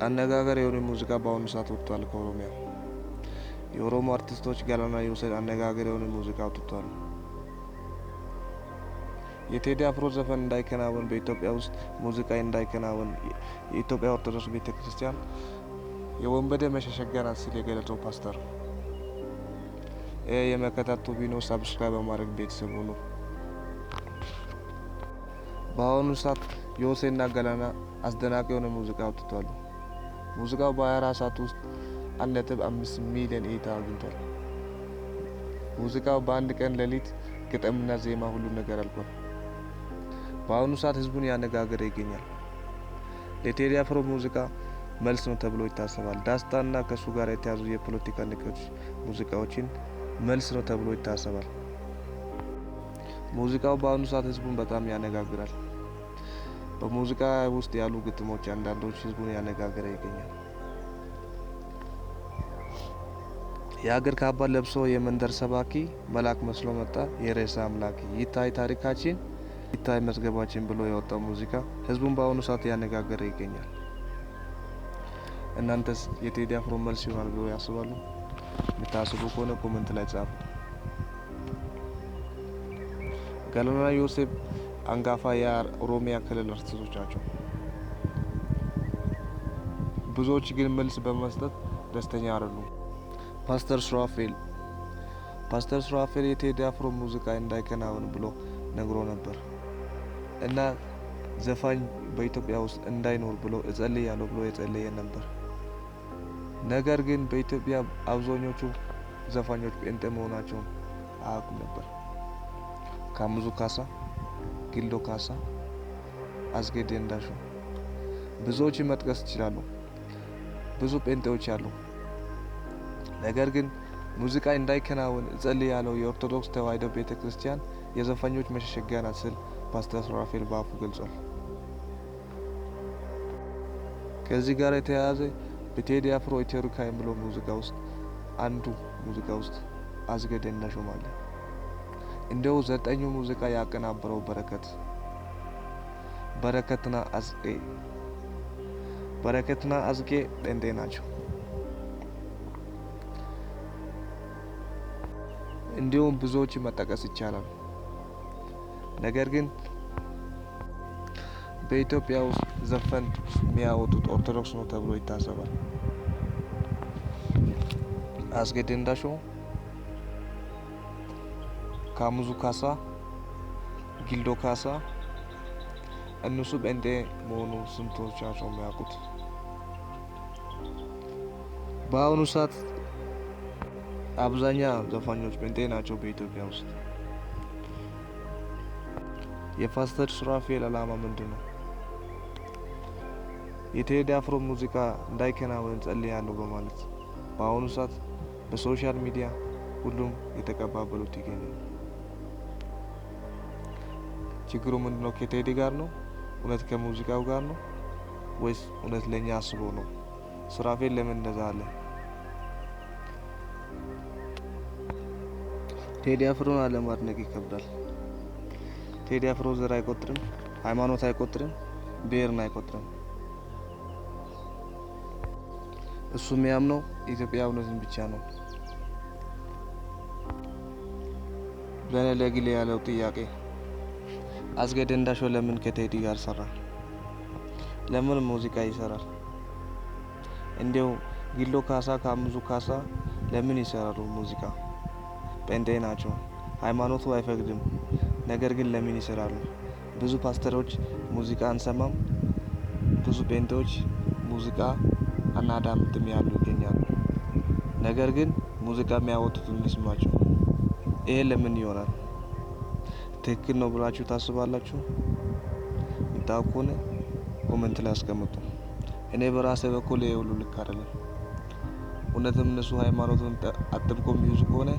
አነጋጋሪ የሆነ ሙዚቃ በአሁኑ ሰዓት ወጥቷል። ከኦሮሚያ የኦሮሞ አርቲስቶች ገላና ዮሴፍ አነጋጋሪ የሆነ ሙዚቃ አውጥቷል። የቴዲ አፍሮ ዘፈን እንዳይከናወን፣ በኢትዮጵያ ውስጥ ሙዚቃ እንዳይከናወን የኢትዮጵያ ኦርቶዶክስ ቤተክርስቲያን የወንበዴ መሸሸጊያ ናት ሲል የገለጸው ፓስተር። ይህ የመከታ ቲቪ ነው። Subscribe በማድረግ ቤተሰብ ሁኑ። በአሁኑ ሰዓት ዮሴና ገላና አስደናቂ የሆነ ሙዚቃ አውጥቷል። ሙዚቃው በ24 ሰዓት ውስጥ 1.5 ሚሊዮን እይታ አግኝቷል። ሙዚቃው በአንድ ቀን ሌሊት ግጥምና ዜማ ሁሉ ነገር አልቋል። በአሁኑ ሰዓት ህዝቡን ያነጋገረ ይገኛል። ለቴዲ አፍሮ ሙዚቃ መልስ ነው ተብሎ ይታሰባል። ዳስታና ከሱ ጋር የተያዙ የፖለቲካ ንቅች ሙዚቃዎችን መልስ ነው ተብሎ ይታሰባል። ሙዚቃው በአሁኑ ሰዓት ህዝቡን በጣም ያነጋግራል። በሙዚቃ ውስጥ ያሉ ግጥሞች አንዳንዶች ህዝቡን ያነጋገረ ይገኛል። የሀገር ካባ ለብሶ የመንደር ሰባኪ መልአክ መስሎ መጣ የሬሳ አምላኪ፣ ይታይ ታሪካችን ይታይ መዝገባችን ብሎ የወጣው ሙዚቃ ህዝቡን በአሁኑ ሰዓት ያነጋገረ ይገኛል። እናንተስ የቴዲ አፍሮ መልስ ይሆናል ብሎ ያስባሉ? የምታስቡ ከሆነ comment ላይ ጻፉ። ገላና ዮሴፍ አንጋፋ የኦሮሚያ ክልል አርቲስቶች ናቸው። ብዙዎች ግን መልስ በመስጠት ደስተኛ አይደሉም። ፓስተር ሱራፌል የቴዲ አፍሮ ሙዚቃ እንዳይከናወን ብሎ ነግሮ ነበር እና ዘፋኝ በኢትዮጵያ ውስጥ እንዳይኖር ብሎ እጸልያለሁ ብሎ የጸለየ ነበር። ነገር ግን በኢትዮጵያ አብዛኞቹ ዘፋኞች ጴንጤ መሆናቸውን አያውቁም ነበር። ካሙዙ ካሳ፣ ጊልዶ ካሳ፣ አጽጌ ደንዳሾ ብዙዎችን መጥቀስ ይችላሉ። ብዙ ጴንጤዎች አሉ። ነገር ግን ሙዚቃ እንዳይከናወን እጸልያለሁ የኦርቶዶክስ ተዋሕዶ ቤተክርስቲያን የዘፋኞች መሸሸጊያ ናት ሲል ፓስተር ሱራፌል በአፉ ገልጿል። ከዚህ ጋር የተያያዘ በቴዲ አፍሮ ኢትዮሪካ የሚለው ሙዚቃ ውስጥ አንዱ ሙዚቃ ውስጥ አጽጌ ደንዳሾም አለ። እንደው 9 ሙዚቃ ያቀናበረው በረከትና አጽጌ ጴንጤ ናቸው። እንዲሁም ብዙዎች መጠቀስ ይቻላል። ነገር ግን በኢትዮጵያ ውስጥ ዘፈን የሚያወጡት ኦርቶዶክስ ነው ተብሎ ይታሰባል። አጽጌ ደንዳሾ፣ ካሙዙ ካሳ፣ ጊልዶ ካሳ እነሱ ጴንጤ መሆኑ ስንቶቻቸው የሚያውቁት? በአሁኑ ሰዓት አብዛኛ ዘፋኞች ጴንጤ ናቸው በኢትዮጵያ ውስጥ። የፓስተር ሱራፌል አላማ ምንድነው? የቴዲ አፍሮ ሙዚቃ እንዳይከናወን ጸልያለሁ በማለት በአሁኑ ሰዓት በ social media ሁሉም የተቀባበሉት ይገኛል። ችግሩ ምንድነው? ከቴዲ ጋር ነው? እውነት ከሙዚቃው ጋር ነው ወይስ እውነት ለኛ አስቦ ነው? ሱራፌል ለምን እንደዛ አለ? ቴዲ አፍሮን አለማድነቅ ይከብዳል። ቴዲ አፍሮ ዘር አይቆጥርም፣ ሃይማኖት አይቆጥርም፣ ብሔርን አይቆጥርም። እሱ የሚያምነው ኢትዮጵያዊነትን ብቻ ነው። ለኔ ለግሌ ያለው ጥያቄ አጽጌ ደንዳሾ ለምን ከቴዲ ጋር ሰራ? ለምን ሙዚቃ ይሰራል? እንደው ጊልዶ ካሳ፣ ካሙዙ ካሳ ለምን ይሰራሉ ሙዚቃ? ጴንጤ ናቸው፣ ሃይማኖቱ አይፈቅድም። ነገር ግን ለምን ይሰራሉ? ብዙ ፓስተሮች ሙዚቃ አንሰማም፣ ብዙ ጴንጤዎች ሙዚቃ አናዳምጥም ያሉ ይገኛሉ። ነገር ግን ሙዚቃ የሚያወጡት እንስማቸው። ይሄ ለምን ይሆናል? ትክክል ነው ብላችሁ ታስባላችሁ? የምታውቁ ከሆነ comment ላይ አስቀምጡ። እኔ በራሴ በኩል ይሄ ሁሉ ልክ አይደለም። እውነትም እነሱ ሃይማኖቱን አጥብቆ የሚይዙ ከሆነ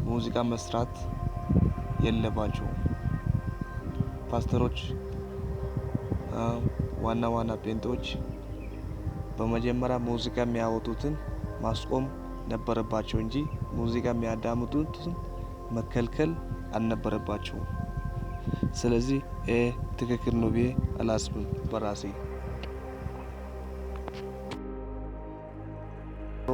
ሙዚቃ መስራት የለባቸውም። ፓስተሮች፣ ዋና ዋና ጴንጤዎች በመጀመሪያ ሙዚቃ የሚያወጡትን ማስቆም ነበረባቸው እንጂ ሙዚቃ የሚያዳምጡትን መከልከል አልነበረባቸውም። ስለዚህ ይሄ ትክክል ነው ብዬ አላስብም በራሴ።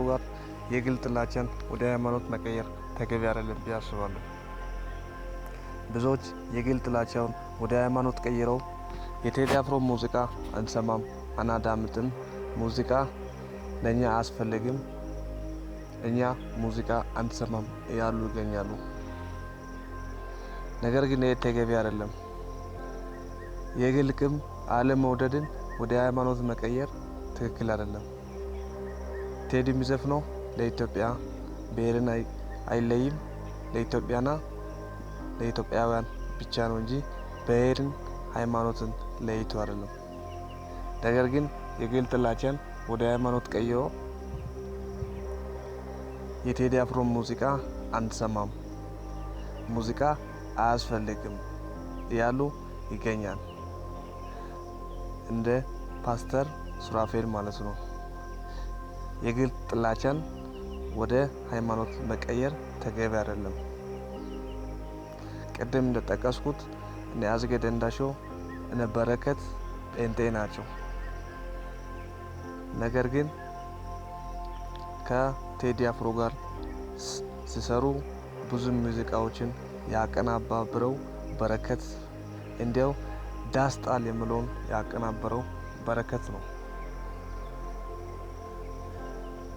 ጋር የግል ጥላቻን ወደ ሃይማኖት መቀየር ተገቢ አይደለም ብዬ አስባለሁ። ብዙዎች የግል ጥላቻውን ወደ ሃይማኖት ቀይረው የቴዲ አፍሮ ሙዚቃ አንሰማም፣ አናዳምጥም፣ ሙዚቃ ለእኛ አያስፈልግም፣ እኛ ሙዚቃ አንሰማም እያሉ ይገኛሉ። ነገር ግን ይህ ተገቢ አይደለም። የግል ቂም አለመውደድን ወደ ሃይማኖት መቀየር ትክክል አይደለም። ቴዲ የሚዘፍነው ለኢትዮጵያ፣ ብሔርን አይለይም፣ ለኢትዮጵያና ለኢትዮጵያውያን ብቻ ነው እንጂ ብሔርን ሃይማኖትን ለይቶ አይደለም። ነገር ግን የግል ጥላቻን ወደ ሃይማኖት ቀይሮ የቴዲ አፍሮ ሙዚቃ አንሰማም፣ ሙዚቃ አያስፈልግም እያሉ ይገኛል። እንደ ፓስተር ሱራፌል ማለት ነው። የግል ጥላቻን ወደ ሃይማኖት መቀየር ተገቢ አይደለም። ቅድም እንደጠቀስኩት እነ አዝጌ ደንዳሾ፣ እነ በረከት ጴንጤ ናቸው። ነገር ግን ከቴዲ አፍሮ ጋር ሲሰሩ ብዙ ሙዚቃዎችን ያቀናባብረው በረከት፣ እንዲያው ዳስጣል የሚለውን ያቀናበረው በረከት ነው።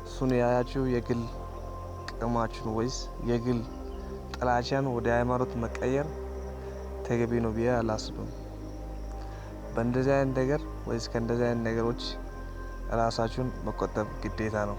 እሱን ያያችሁ የግል ጥቅማችሁን ወይስ የግል ጥላቻን ወደ ሃይማኖት መቀየር ተገቢ ነው ብዬ አላስብም። በእንደዚህ አይነት ነገር ወይስ ከእንደዚህ አይነት ነገሮች ራሳችሁን መቆጠብ ግዴታ ነው።